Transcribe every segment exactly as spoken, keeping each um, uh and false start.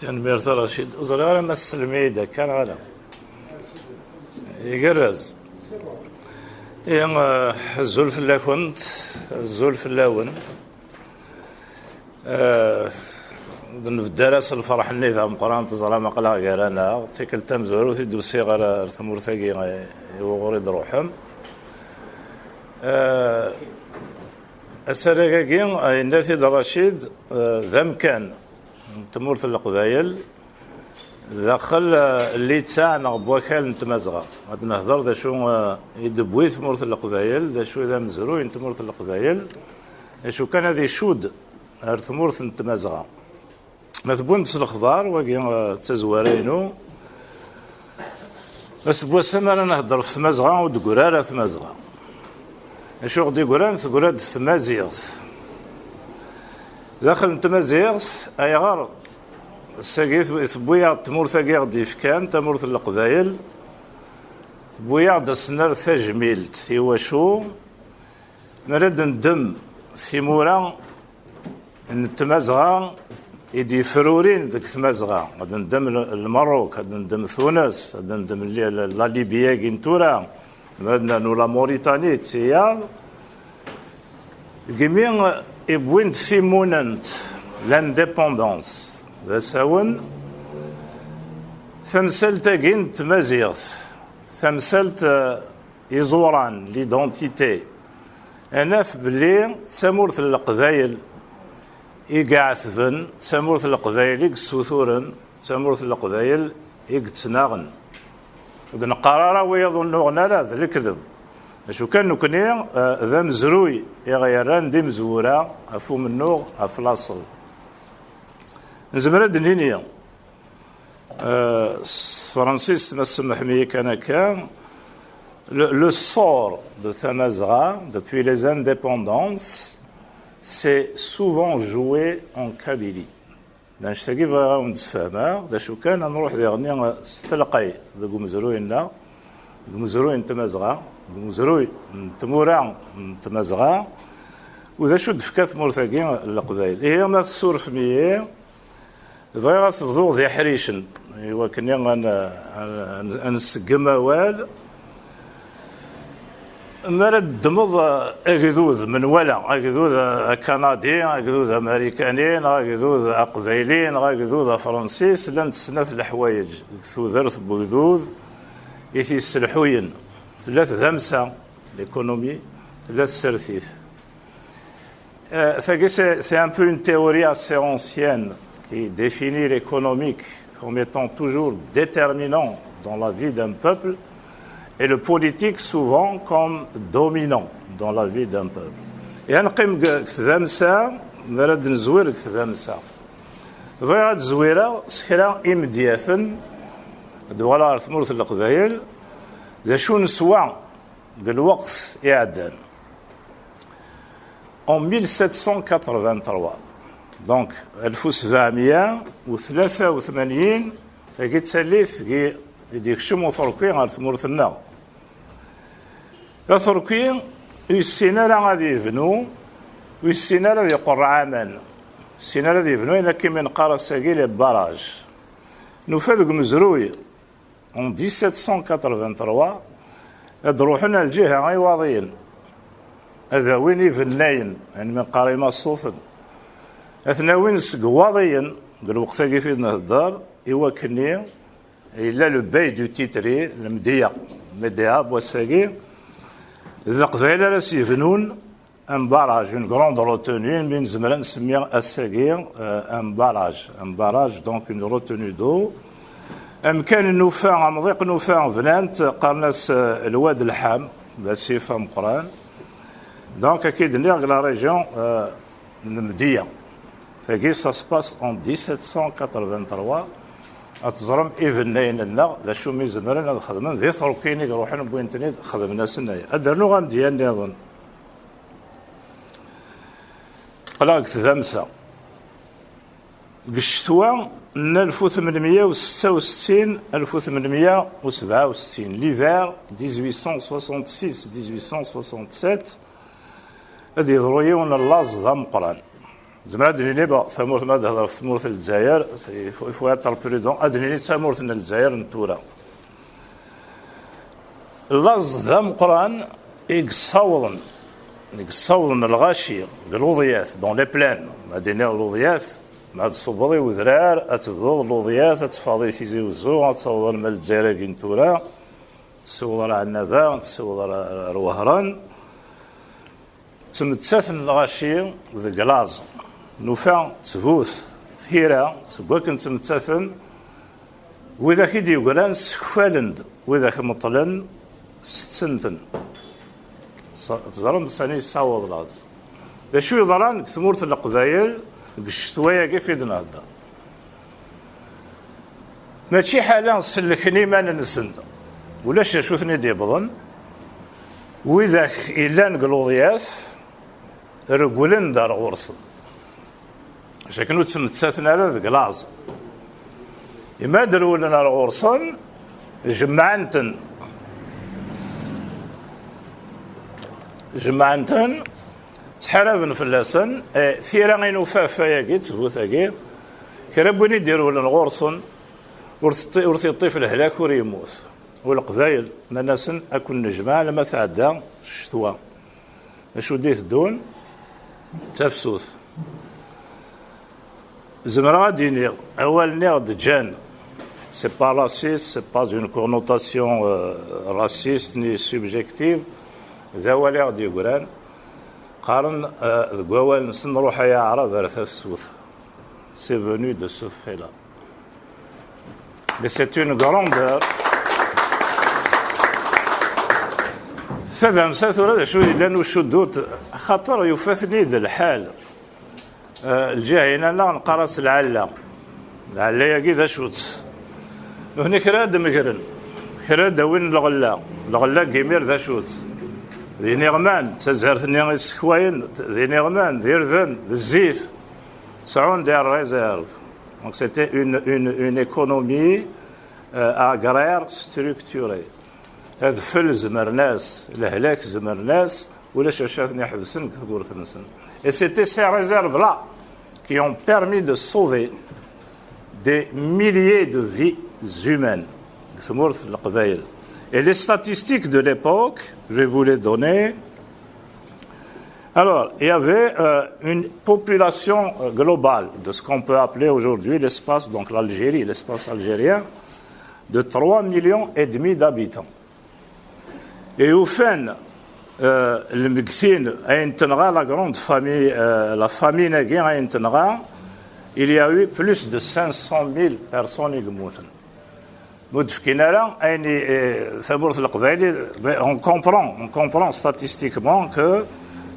Tanemmirt a Racid. Ur ẓriɣ ara ma tselmem-iyi-d akka neɣ ala. Igerrez. Ihi, eh, azul fell-akent, azul fell-awen. Eh, ur d-nbedda ara s lferḥ-nni d ameqqran, teẓram aql-aɣ gar-aneɣ. D tikkelt tamezwarut i d-usiɣ ar, ar tmurt-agi, eh, i wuɣur i d-truḥem. Eh, asarag-agi, eh, yenna-t-id Racid, eh, d amkan n tmurt n Leqbayel, daxel, eh, llita neɣ n wakal n Tmazɣa. Ad nehder d acu, eh, i d-tewwi tmurt n Leqbayel, d acu i d amezruy n tmurt n Leqbayel, d acu kan ad icudd ar tmurt n Tmazɣa. Ma tewwim-d s lexbar, wagi, eh, d tazwara-inu. Aseggas-a mi ara nehder ɣef Tmazɣa, ur d-tegri ara Tmazɣa. Acu i ɣ-d-yeggran? Teggra-d tmaziɣt. Daxel n tmaziɣt, ayɣer s-agi tewwi-yaɣ-d tmurt-agi i ɣ-d-yefkan tamurt n Leqbayel, tewwi-yaɣ-d ad s-nerr tajmilt. I wacu? Mi ara d-neddem timura n Tmazɣa i d-yefrurin deg Tmazɣa, ad neddem L-, Lmerruk, ad neddem Tunes, ad neddem Li-, La Libye-agi n tura, mi ara d-nernu La Mauritanie d tiyaḍ, deg imi i wwin-d timunent, l'indépendance, d asawen, tamsalt-agi n tmaziɣt, tamsalt, eh, iẓuran, l'identité. Ad naf belli d tamurt n Leqbayel i iɛetben, d tamurt n Leqbayel i yessuturen, d tamurt n Leqbayel i yettnaɣen. Ur d-neqqar ara wiyaḍ ur nnuɣen ara, d lekdeb. Acu kan, nekkni, eh, d amezruy i ɣ-yerran d imezwura ɣef umennuɣ, ɣef laṣel. Nezmer ad d-nini, eh, s tefransist, ma tsemḥem-iyi kan akka, le, le sort de Tamazɣa, depuis les indépendances, c'est souvent joué en Kabylie. D annect-agi bɣiɣ ad wen-d-sfehmeɣ, d acu kan, ad nruḥ diɣenni s telqay deg umezruy-nneɣ, deg umezruy n Tmazɣa, deg umezruy n tmura n Tmazɣa, u d acu d-tefka tmurt-agi n Leqbayel. Ihi, ma tessurfem-iyi, bɣiɣ ad t-bduɣ d iḥricen, i wakken ad n-, ad n-, ad nseggem awal. Mi ara d-ddmeḍ, eh, agdud menwala, agdud, eh, akanadi, agdud amarikani, neɣ agdud aqbayli, neɣ agdud afransis, llant snat leḥwayeǧ deg tudert n wegdud i t-yesselḥuyen. Tella tdamsa, l'économie, tella tsertit. Euh, tagi, c'est, c'est un peu une théorie assez ancienne qui définit l'économique comme étant toujours déterminant dans la vie d'un peuple et le politique souvent comme dominant dans la vie d'un peuple. Et à نقيم ك-, كذا مسا، مرد نزوير كذا مسا. Bɣiɣ ad zwireɣ s kra imedyaten, ad uɣaleɣ ɣer tmurt n Leqbayel, d acu neswa deg lweqt iɛeddan. En mille sept cent quatre-vingt-trois, donc, alef u sebɛemya u tlata u tmanyin, tagi d tallit i d-yekcem uterki ɣer tmurt-nneɣ. Aterki ur yessin ara ad yebnu, ur yessin ara ad iqerreɛ aman, ur yessin ara ad yebnu ayen akka i neqqar ass-agi les barrages. Nufa deg umezruy, en dix-sept cent quatre-vingt-trois, ad ruḥen ar lǧiha Iwaḍiyen, ad awin ibennayen, ayen mi neqqar imaṣuten, ad ten-awin seg Iwaḍiyen, deg lweqt-agi fi d-nhedder, i wakken-nni yella le bail du titre, lemdiya, médiab wass-agi, d Leqbayel ara s-yebnun un barrage, une grande retenue, mi nezmer ad nsemmi ass-agi, euh, un barrage. Un barrage, donc une retenue d'eau. Amkan nufa, amḍiq nufa, bnan-t, qqaren-as, euh, Lwad Lḥam, d asif ameqqran. Donc, akka i d-nniɣ, deg la région, euh, n Lemdiya. Tagi, ça se passe en dix-sept cent quatre-vingt-trois. Ad teẓrem ibennayen-nneɣ, d acu mi zemren ad xedmen, d iturkiyen i iruḥen, wwin-ten-id, xedmen-asen aya. Ad d-rnuɣ amedya nniḍen. Qqleɣ deg tdamsa. Deg ccetwa n alef u tmenmya u setta u settin, alef u tmenmya u sebɛa u settin, l'hiver dix-huit cent soixante-six, dix-huit cent soixante-sept, ad yeḍru yiwen n laẓ d ameqqran. Zemreɣ ad d-nini, bon, tamurt, ma d-hedreɣ ɣef tmurt n Lezzayer, il faut, il faut être prudent, ad d-nini d tamurt n Lezzayer n tura. Laẓ d ameqqran i yessawḍen, i yessawḍen lɣaci deg luḍyat, dans les plaines, ma d-iniɣ luḍyat, ma d-tṣubbeḍ i wedrar, ad tebduḍ luḍyat, ad teffɣeḍ i Tizi Wezzu, ad tawḍeḍ arma Lezzayer-agi n tura, tessiwḍeḍ ar Ɛennaba, tessiwḍeḍ ar, ar, ar Wehran. Ttmettaten lɣaci deg laẓ. Nufa ttbut tira seg wakken ttmettaten, widak i d-yegran ssekfalen-d, widak meṭlen setten-ten. Teẓram sani yessaweḍ laẓ. D acu yeḍran deg tmurt n Leqbayel deg ccetwa-agi fi d-nehder? Mačči ḥala sellken iman-nsen, ulac d acu ten-id-yewwḍen. Widak yellan deg luḍyat regglen-d ar ɣur-sen. Akken ur ttmettaten ara deg laẓ. Imi ad rewlen ar ɣur-sen, jemɛen-ten. Jemɛen-ten, ttḥaraben fell-asen. Eh, tira i nufa ɣef wayagi, ttbut-agi, kra n win i d-irewlen ɣur-sen, ur teṭṭi-, ur t-iṭṭif lehlak, ur yemmut. U Leqbayel, nnan-asen, ad ken-nejmeɛ alamma tɛedda ccetwa. Acu d-iteddun? D tafsut. Zemreɣ ad d-iniɣ, awal-nni i ɣ-d-ǧǧan, c'est pas raciste, c'est pas une connotation, euh, raciste ni subjective, d awal i ɣ-d-yeggran. Qqaren, euh, deg wawal-nsen, ruḥ ay aɛrab ar tafsut. C'est venu de ce fait-là. Mais c'est une grandeur. Tadamsa tura d acu yellan ucudut, xaṭer yufa-ten-id lḥal. Eh, lǧiha-ina neɣ neqqar-as lɛella. Lɛella-agi d acu-tt? Nutni kra ad d-megren, kra ad d-awin lɣella. Lɣella n yimir d acu-tt? D iniɣman, d tazart-nni i ssekwayen, d iniɣman, d irden, d zzit. Sɛun des réserves. Donc c'était une, une, une économie, euh, agraire structurée. Adfel zemren-as, lehlak zemren-as, ulac acu ara ten-iḥebsen deg tmurt-nsen. Et c'était ces réserves-là qui ont permis de sauver des milliers de vies humaines deg tmurt n Leqbayel. Et les statistiques de l'époque, je vais vous les donner. Alors, il y avait, euh, une population, euh, globale de ce qu'on peut appeler aujourd'hui l'espace, donc l'Algérie, l'espace algérien, de trois millions et demi d'habitants. Et ufan, euh, lmegtin ayen tenɣa la grande famille, euh, la famine-agi ayen tenɣa, il y a eu plus de cinq cent mille personnes i yemmuten. Ma ur d-fkin ara ayen i, eh, tamurt n Leqbayel, mais on comprend, on comprend statistiquement que,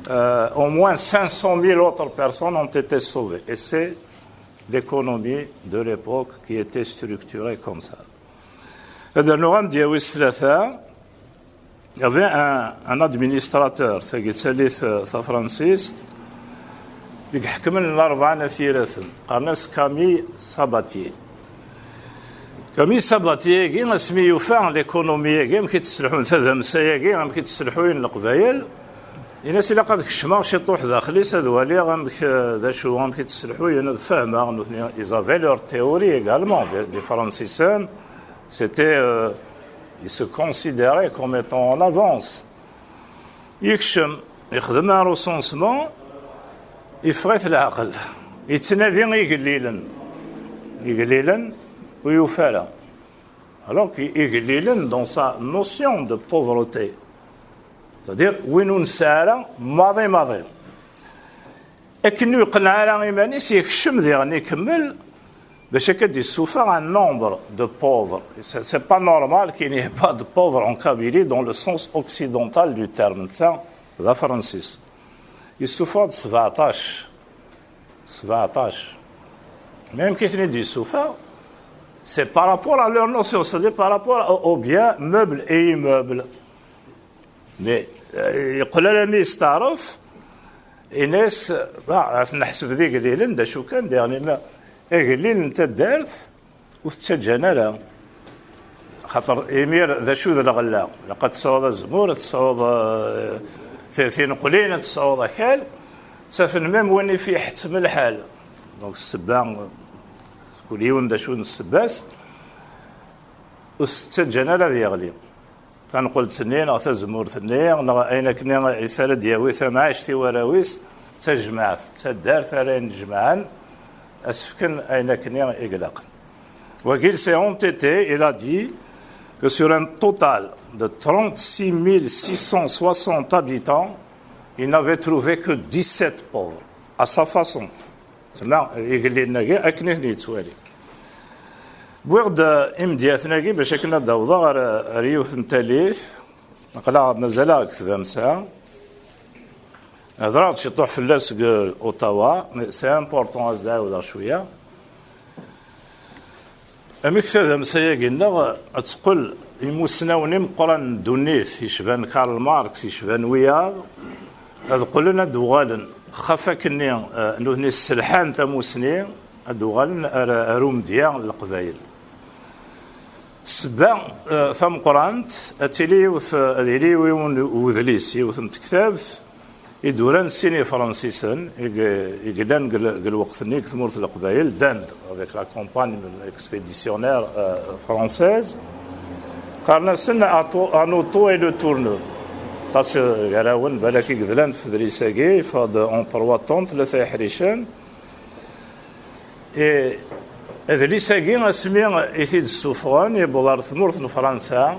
euh, au moins cinq cent mille autres personnes ont été sauvées. Et c'est l'économie de l'époque qui était structurée comme ça. Ad rnuɣ amedya wis tlata, il y avait un, un administrateur, tagi d tallit, euh, tafransist, i iḥekmen Larebɛa n At Yiraten, qqaren-as Camille Sabatier. Camille Sabatier-agi, asmi yufa l'économie-agi, amek i tt-sselḥun, tadamsa-agi, amek i tt-sselḥuyen Leqbayel, ini-as ilaq ad kecmeɣ ciṭuḥ daxel-is, ad waliɣ amek, euh, d acu, amek i tt-sselḥuyen, ad fehmeɣ nutni. Ils avaient leur théorie également, des, des Francisen, c'était, euh, ils se considéraient comme étant en avance. Yekcem, yexdem un recensement, yeffeɣ-it leɛqel. Yettnadi igellilen. Igellilen, ur yufi ara. Alors que igellilen, dans sa notion de pauvreté, c'est-à-dire win ur nesɛi ara maḍi maḍi. Akken ur yeqneɛ ara iman-is, yekcem diɣen ikemmel bac akka d-yessufeɣ un nombre de pauvres. C'est, c'est pas normal qu'il n'y ait pas de pauvres en Kabylie dans le sens occidental du terme. Netta d afransis. Yessufeɣ-d sbeɛṭac. Sbeɛṭac. Même ki ten-id-yessufeɣ, c'est par rapport à leur notion, c'est-à-dire par rapport au, aux biens meubles et immeubles. Mais, euh, yeqqel alami yesteɛref, ini-as, bah, ad t-neḥseb d igellilen, d acu kan, diɣen, ma agellil n taddart ur t-ttaǧǧan ara. Xaṭer imir d acu d lɣella? Ilaq ad tesɛuḍ azemmur, ad tesɛuḍ, euh, ti-, tineqlin, ad tesɛuḍ akal. Ttafen même win i fi-, iḥettem lḥal. Donc, ssebba, kul yiwen d acu n ssebba-s, ur s-ttaǧǧan ara ad yeɣli. Tanqelt-nni, neɣ tazemmurt-nni, neɣ ayen akkenni i s ara d-yawi tamɛict i warraw-is, d tajmaɛt, d taddart ara yen-jemɛen, ad s-fken ayen akkenni i ilaqen. Wagi, il s'est entêté, il a dit que sur un total de trente-six mille six cent soixante habitants, il n'avait trouvé que dix-sept pauvres, à sa façon. Tsemma, igelliden-agi akken i ten-yettwali. Wwiɣ-d, eh, imedyaten-agi bac akken ad d-awḍeɣ ar, ar yiwet n tallit. Aql-aɣ mazal-aɣ deg tdamsa. Hedreɣ-d ciṭuḥ fell-as deg Ottawa, mais c'est important ad s-d-ɛawdeɣ cwiya. Amek tadamsa-agi-nneɣ ad teqqel imusnawen imeqqranen n ddunit, yecban Karl Marx, yecban wiyaḍ, ad qqlen ad d-uɣalen, xaf akkenni, eh, nutni sselḥan tamusni, ad d-uɣalen ar, ar umedya n Leqbayel. Ssebba, eh, tameqqrant, ad tili yiwet, ad yili yiwen wedlis, yiwet n tektabt, i d-uran sin Ifransisen i, i yellan deg l-, deg lweqt-nni deg tmurt n Leqbayel, ddan-d avec la campagne expéditionnaire, euh, française. Qqaren-asen Ato-, Un auto et le tourneur. Aṭas gar-awen, balak i yedlan f udlis-agi, yeffeɣ-d en trois tomes, tlata iḥricen. I adlis-agi, asmi i t-id-ssufɣen, yewweḍ ɣer tmurt n Fransa,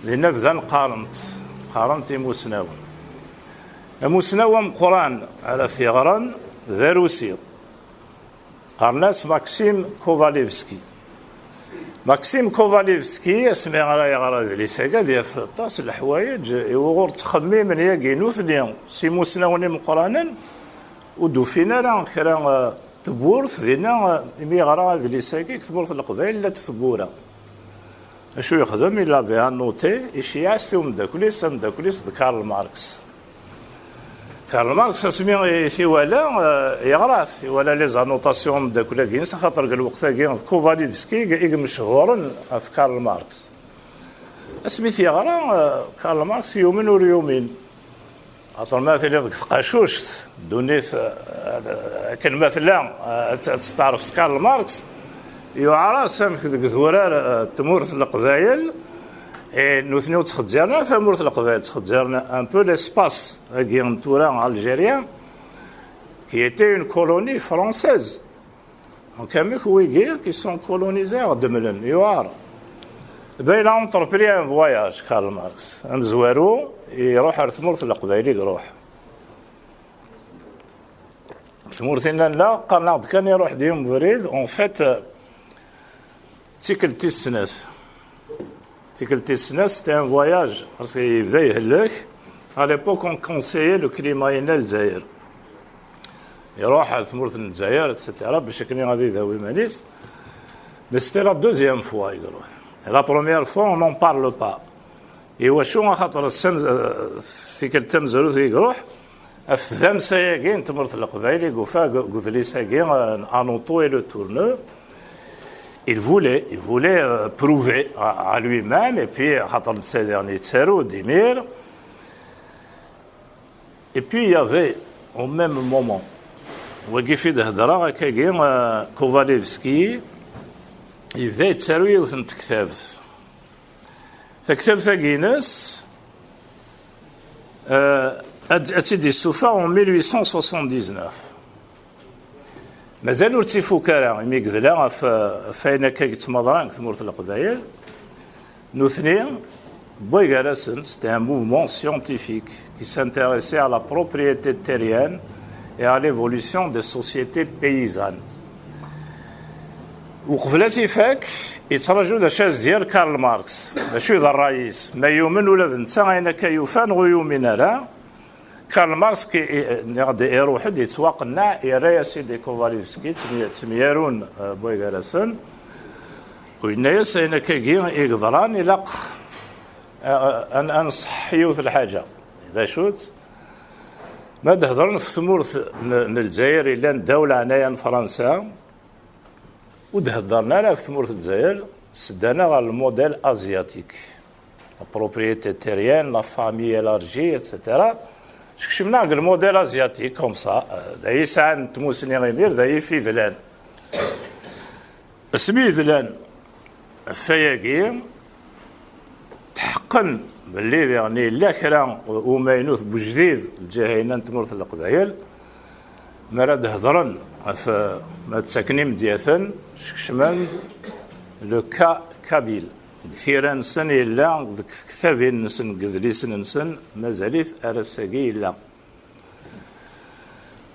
dinna bdan qqaren-t, qqaren-t imusnawen. Amusnaw ameqqran ara t-yeɣren d arusi. Qqaren-as Maxim Kovalevski. Maxim Kovalevski, asmi ara yeɣra adlis-agi, ad yaf aṭas n leḥwayeǧ i wuɣur ttxemmimen yagi nutni s imusnawen imeqqranen, ur d-ufin ara kra, eh, tewwurt dinna, eh, imi yeɣra adlis-agi deg tmurt n Leqbayel, llant tewwura. Acu yexdem? Il avait annoté, iceyyeɛ-as-t i umeddakel-is, ameddakel-is d Karl Marx. Karl Marx, asmi i t-iwala, eh, yeɣra-t, iwala les annotations n umeddakel-agi-ines, axaṭer deg lweqt-agi d Kovalevski i, i imechuren ɣef Karl Marx. Asmi i t-yeɣra, eh, Karl Marx yumen ur yumin. Axaṭer ma tiliḍ deg tqacuct, ddunit, eh, akken ma tella, eh, ad, ad testeɛref s Karl Marx, yuɛer-as amek deg durar, eh, tmurt n Leqbayel, eh, nutni ur ttxezzaren ara tamurt n Leqbayel, ttxezzaren un peu l'espace-agi n tura, Algérie, qui était une colonie française. Donc, amek wigi qui sont colonisés ɣ-d-mlen, yuɛer. Ben, il a entrepris un voyage, Karl Marx. Amezwaru, iruḥ ar tmurt n Leqbayel i iruḥ. Tmurt-inna nella, qqaren-aɣ-d kan iruḥ-d yiwen ubrid, en fait, d tikkelt tis snat. Tikkelt tis snat, c'était un voyage, parce que yebda ihellek. À l'époque, on conseillait le climat-inna n Lezzayer. Iruḥ ar tmurt n Lezzayer, et cetera, bac akken ad idawi iman-is. Mais c'était la deuxième fois i iruḥ. La première fois, on n'en parle pas. Iwacu? Axaṭer ssam-, eh, tikkelt tamezwarut i iruḥ, ɣef tdamsa-agi n tmurt n Leqbayel i yufa deg, deg udlis-agi, eh, Un auto et le tourneur. Il voulait, il voulait, euh, prouver à, à lui-même, et puis, xaṭer netta diɣen yettaru-d imir. Et puis, il y avait, au même moment, wagi fi d-hedreɣ, akkagi, euh, Kovalevski, yebda yettaru yiwet n tektabt. Taktabt-agi-ines, euh, ad, ad tt-id-yessufeɣ en mille huit cent soixante-dix-neuf. Mazal ur tt-ifuk ara, imi yedla ɣef, ɣef wayen akka yettmaḍran deg tmurt n Leqbayel. Nutni, wway gar-asen, c'était un mouvement scientifique qui s'intéressait à la propriété terrienne et à l'évolution des sociétés paysannes. Uqbel ad t-ifak, yettraǧu d acu ad s-d-yerr Karl Marx, d acu i d ṛṛay-is, ma yumen ula d netta ayen akka yufa neɣ ur yumin ara. Karl Marx, i, i, niɣ-d iruḥ-d, yettwaqenneɛ, yerra-yas-id i Kovalevski, ttemya-, ttemyarun, eh, wway gar-asen, u yenna-yas ayen akkagi i yeḍran ilaq, eh, eh, ad, ad nṣeḥḥ yiwet lḥaǧa. D acu-tt? Ma d-hedren ɣef tmurt n, n Lezzayer yellan ddaw leɛnaya n Fransa, ur d-heddren ara ɣef tmurt n Lezzayer, seddan-aɣ ɣer le modèle asiatique. La propriété terrienne, la famille élargie, et cetera. Skecmen-aɣ deg lmodèle asiatique, comme ça, euh, d ay sɛan tmusni imir, d ay ifidlan. Asmi yedlan ɣef wayagi, tḥeqqen belli diɣen yella kra umaynut n wejdid lǧiha-inna n tmurt n Leqbayel, mi ara d-hedren ɣef, ma ttaken imedyaten, skecmen-d le cas kabyle. Deg tira-nsen yella, deg tektabin-nsen, deg yedlisen-nsen, mazal-it ar ass-agi yella.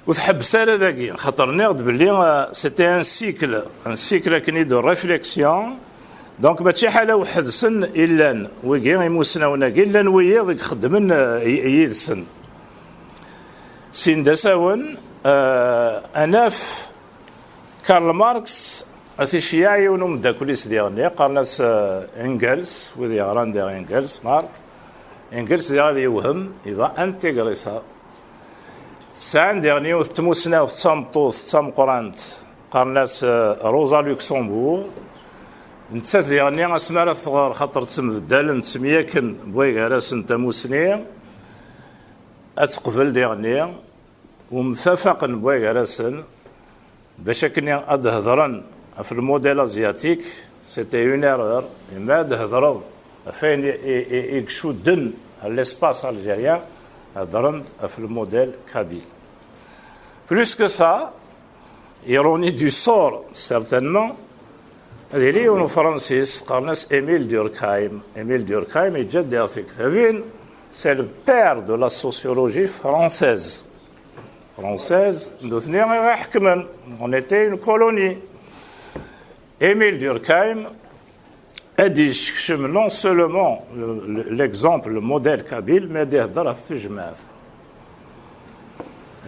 Ur tḥebbes ara dagi, xaṭer nniɣ-d belli, euh, c'était un cycle, un cycle akken i de réflexion. Donc mačči ḥala weḥd-sen i llan wigi imusnawen-agi, llan wiyiḍ i ixeddmen, euh, y-, yid-sen. Sin d asawen, euh, ad naf Karl Marx, ad t-iceyyeɛ yiwen umeddakel-is diɣenni, qqaren-as, euh, Engels, wid yeɣran diɣ Engels, Marx. Engels diɣ ad yewhem, il va intégrer ça. Sɛan diɣen yiwet n tmusnawt d tameṭṭut d tameqqrant, qqaren-as, euh, Rosa Luxembourg. Nettat diɣenni asmi ara tɣer, xaṭer ttembeddalen, ttemyakken wway gar-asen tamusni, ad teqbel diɣenni umtafaqen wway gar-asen bac akken ad d-hedren ɣef le modèle asiatique, c'était une erreur. Imi ad d-hedreḍ ɣef wayen i, i, i, i icudden l'espace algérien, hedren-d ɣef le modèle kabyle. Plus que ça, ironie du sort, certainement, ad yili yiwen Ufransis, qqaren-as Émile Durkheim. Émile Durkheim yeǧǧa-d diɣ tiktabin, c'est le père de la sociologie française. Française, d nutni i ɣ-iḥekmen. On était une colonie. Émile Durkheim ad d-yessekcem non seulement le, le, l'exemple, le modèle kabyle, mais ad d-ihedder ɣef tejmaɛt.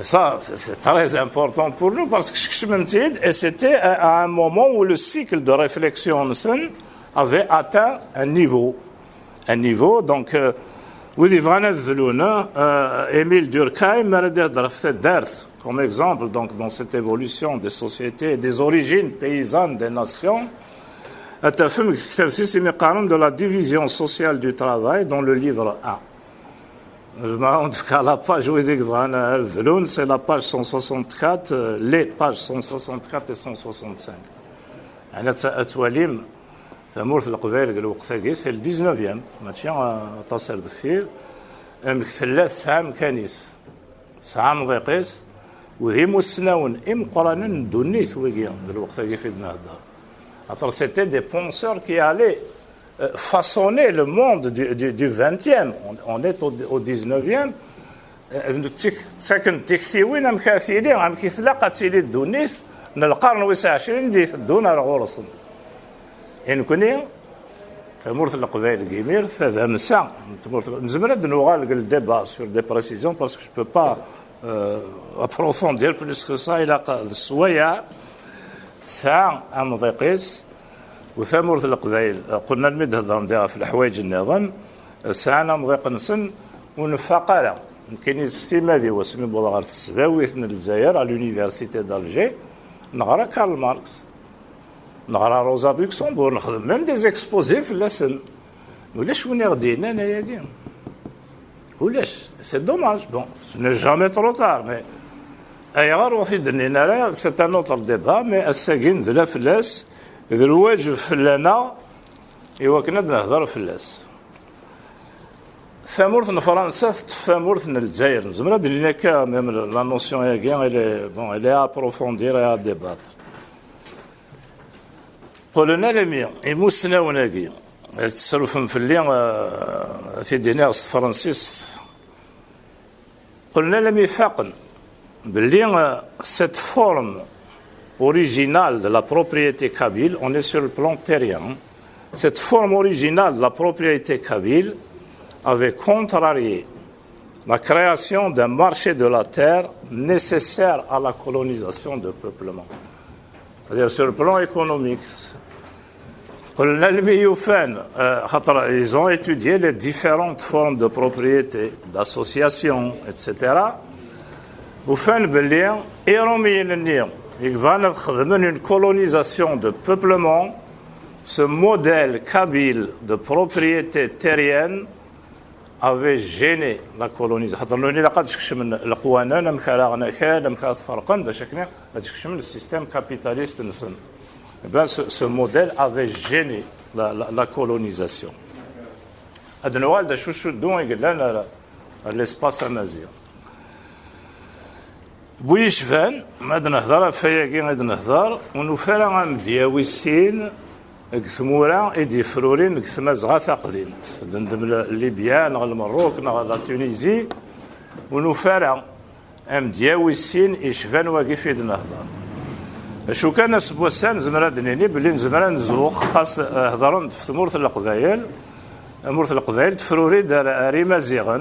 Et ça, c'est, c'est très important pour nous parce que sekcmen-t-id, et c'était à, à un moment où le cycle de réflexion-nsen avait atteint un niveau. Un niveau, donc, euh, wid yebɣan ad dlun, euh, Émile Durkheim, mi ara d-ihedder ɣef taddart, comme exemple, donc, dans cette évolution des sociétés, des origines paysannes des nations, ad tafem deg tektabt-is imi qqaren de la division sociale du travail dans le livre un. Zemreɣ ad wen-d-fkeɣ la page wid i yebɣan ad dlun, c'est la page cent soixante-quatre, euh, les pages cent soixante-quatre et cent soixante-cinq. Ɛni ad t-, ad twalim tamurt n Leqbayel deg lweqt-agi, c'est le dix-neuvième, mačči, euh, aṭas ar deffir, amek tella tesɛa amkan-is, tesɛa amḍiq-is, u d imussnawen imeqqranen n ddunit wigi deg lweqt-agi fi d-nhedder. Xaṭer c'était des penseurs qui allaient, euh, façonner le monde du, du, du vingtième. On, on est au, au dix-neuvième. Euh, ttak-, ttaken-d tiktiwin amek ara tili, amek i tlaq ad tili ddunit n lqern wis ɛecrin d iteddun ar ɣur-sen. I nekni, tamurt n Leqbayel deg imir, tadamsa n tmurt, nezmer ad nuɣal deg le débat sur des précisions, parce que je peux pas, euh, approfondir plus que ça, ilaq d sswayeɛ, tesɛa amḍiq-is, u tamurt n Leqbayel, qqlen almi d-hedren diɣ ɣef leḥwayeǧ nniḍen, sɛan amḍiq-nsen ur nfaq ara. Nekkini s timmad-iw asmi wwḍeɣ ɣer tesdawit n Lezzayer, à l'université d'Alger, neɣra Karl Marx. Neɣra Rosa Luxembourg, nexdem même des exposés fell-asen. Ulac win i ɣ-d-yennan ayagi. Ulac. C'est dommage. Bon, ce n'est jamais trop tard, mais ayɣer ur t-id-nnin ara, c'est un autre débat, mais ass-agi nedla fell-as, d lwajeb fell-aneɣ i wakken ad nehder fell-as. Tamurt n Fransa teṭṭef tamurt n Lezzayer. Nezmer ad d-nini akka, même la notion-agi, elle est, bon, elle est à approfondir et à débattre. Qqlen almi imussnawen-agi, ad tesrufem fell-i, euh, ad t-id-iniɣ s tefransist, qqlen almi faqen belli, euh, cette forme originale de la propriété kabyle, on est sur le plan terrien, cette forme originale de la propriété kabyle avait contrarié la création d'un marché de la terre nécessaire à la colonisation de peuplement. C'est-à-dire sur le plan économique. Qqlen almi yufan, euh, xaṭer ils ont étudié les différentes formes de propriété, d'association, et cetera. Ufan belli Iṛumiyen-nni i yebɣan ad xedmen une colonisation de peuplement, ce modèle kabyle de propriété terrienne avait gêné la colonisation. Xaṭer nutni ilaq ad skecmen leqwanen, amek ara ɣen akal, amek ara tferqen, bac akken ad skecmen le système capitaliste-nsen. Ben, ce, ce modèle avait gêné la, la, la colonisation. Ad nuɣal d acu cuddu i yellan ar, ar l'espace amaziɣ. Bu yecban, ma d-nehder ɣef wayagi i d-nehder, ur nufi ara amedya wis sin deg tmura i d-yefrurin deg tmazɣa taqdimt. D ndem l-, Libya neɣ Lmerruk neɣ la Tunisie, ur nufi ara amedya wis sin icban wagi fi d-nehder. Acu kan, ass n wass-a nezmer ad d-nini belli nezmer ad nzux, xas, eh, hedren-d ɣef tmurt n Leqbayel, tamurt n Leqbayel tefruri-d ar, ar Imaziɣen,